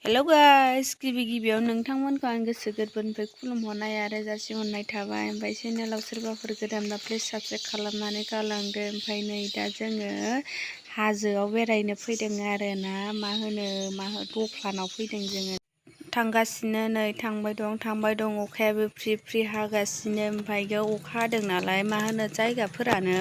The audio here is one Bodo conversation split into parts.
Hello guys, गिबियाव नोंथांमोनखौ आं गोसो गोरबोनिफ्राय खुलुमहरनाय आरो जासिहरनाय थाबाय। ओमफ्राय चेनेलाव सोरबाफोर गोदानबा प्लिज साबस्क्राइब खालामनानै गालांदो। ओमफ्राय नै दा जोङो हाजोआव बेरायनो फैदों आरो ना दफ्लानाव फैदों जोङो। थांगासिनो नै थांबाय दं अखायाबो फ्रि हागासिनो। ओमफ्राय अखा हादों नालाय जायगाफोरानो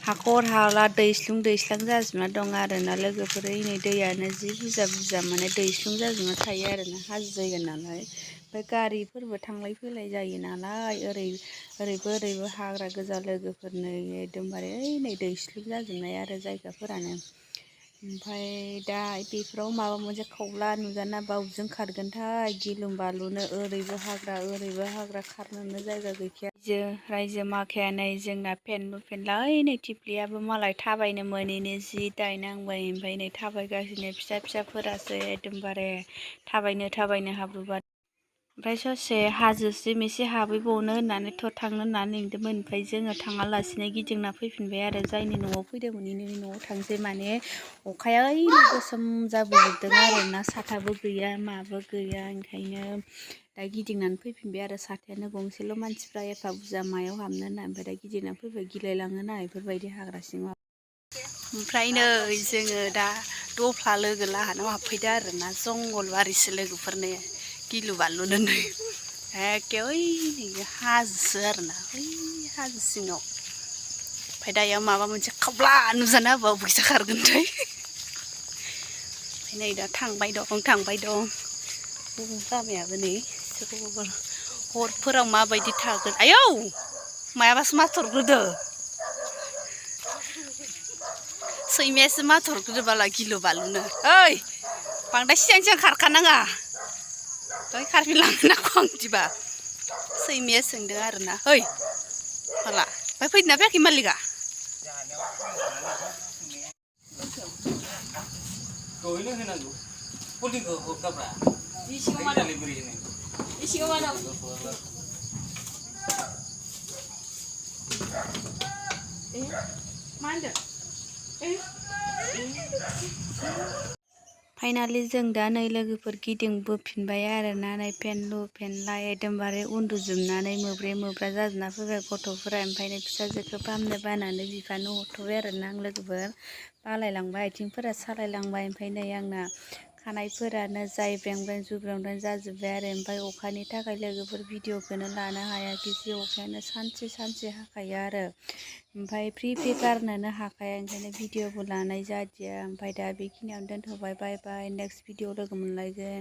हाखर हाला दैस्लुं जाजोबना दं आरो ना लोगोफोर। नै दैयानो जि बुरजा माने दैस्लुं जाजोबना थायो आरो ना हाजो जायगा नालाय। ओमफ्राय गारिफोरबो थांलाय फैलाय जायो नालाय ओरैबो हाग्रा गोजा लोगोफोर। नै एकदमबारे नै दैस्लुं जाजोबनाय आरो जायगाफोरानो। ओमफ्राय दा बेफोराव माबा मोनसे खावला नुजाना बावजों खारगोनथाय गिलुं बालुनो ओरैबो हाग्रा खारनोनो जायगा गैखाया। रायजो माखाया नै जोंना फेनलाय नै थिफ्लियाबो मालाय थाबायनो मोनैनि जि दाय नांबाय। ओमफ्राय नै थाबायगासिनो फिसाफोरासो एकदमबारे थाबायनो हाब्रुबा। ओमफ्राय ससे हाजोसिम एसे हाबहैबावनो होननानैथ' थांनो होननानै लिंदोंमोन। ओमफ्राय जोङो थाङालासिनो गिदिंना फैफिनबाय आरो जायनि न'आव फैदोंमोन इनि न'आव थांसै। माने अखाया ओरैनो गोसोम जाबोजोबदों आरो ना साथाबो गैया माबो गैया। ओंखायनो दा गिदिंनानै फैफिनबाय आरो साथायानो गंसेल' मानसिफ्रा एफा बुरजा मायाव हाबनो होनना। ओमफ्राय दा गिदिंनानै फैबाय गिलायलाङोना बेफोरबायदि हाग्रा सिङाव। ओमफ्राय नै जोङो दा दफ्ला लोगो लाहानाव हाबफैदो आरो ना जंगलबारिसो लोगोफोरनो गिलु बालुनो नै एखे ओइ हाजोसो आरो ना हाजो सिङाव। ओमफ्राय दायो माबा मोनसे खावब्ला नुजाना होबा अबेखैसो खारगोनथाय। ओमफ्राय नै दा थांबाय दं लामायाबो नै हरफोराव माबायदि थागोन। आयौ मायाबासो माथरग्रोदो सैमायासो माथरग्रोदो बाला गिलु बालुनो। ओइ बांद्राय सिगां खारखानाङा ओइ खारफिनलांनो नांगौ आं बिदिबा। सैमाया सोंदों आरो ना ओइ माला ओमफ्राय फैदोंना फैयाखै मालिकआ? दहैनो होनांगौ पलिखौ हरखाब्रा इसिङाव मा दं? मा होनदों? फाइनालि जों दा नै लोगोफोर गिदिंबोफिनबाय आरो ना। नै फेनला एकदमबारे उन्दुजोबनानै मोब्रा जाजोबना फैबाय गथ'फोरा। ओमफ्राय नै फिसाजोखौ फाहामनो बानानै बिफानो हरथ'बाय आरो ना आं लोगोफोर। बालायलांबाय आथिंफोरा सालायलांबाय। ओमफ्राय नै आंना खानायफोरानो जुब्रें जाजोब्बाय आरो। ओमफ्राय अखानि थाखाय लोगोफोर भिडिअखौनो लानो हायाखै जि अखायानो सानसे हाखायो आरो। ओमफ्राय फ्रि गारनोनो हाखाया ओंखायनो भिडिअबो लानाय जादिया। ओमफ्राय दा बेखिनियावनो दोनथ'बाय। बाय बाय नेक्स्ट भिडिअ लोगो मोनलायगोन।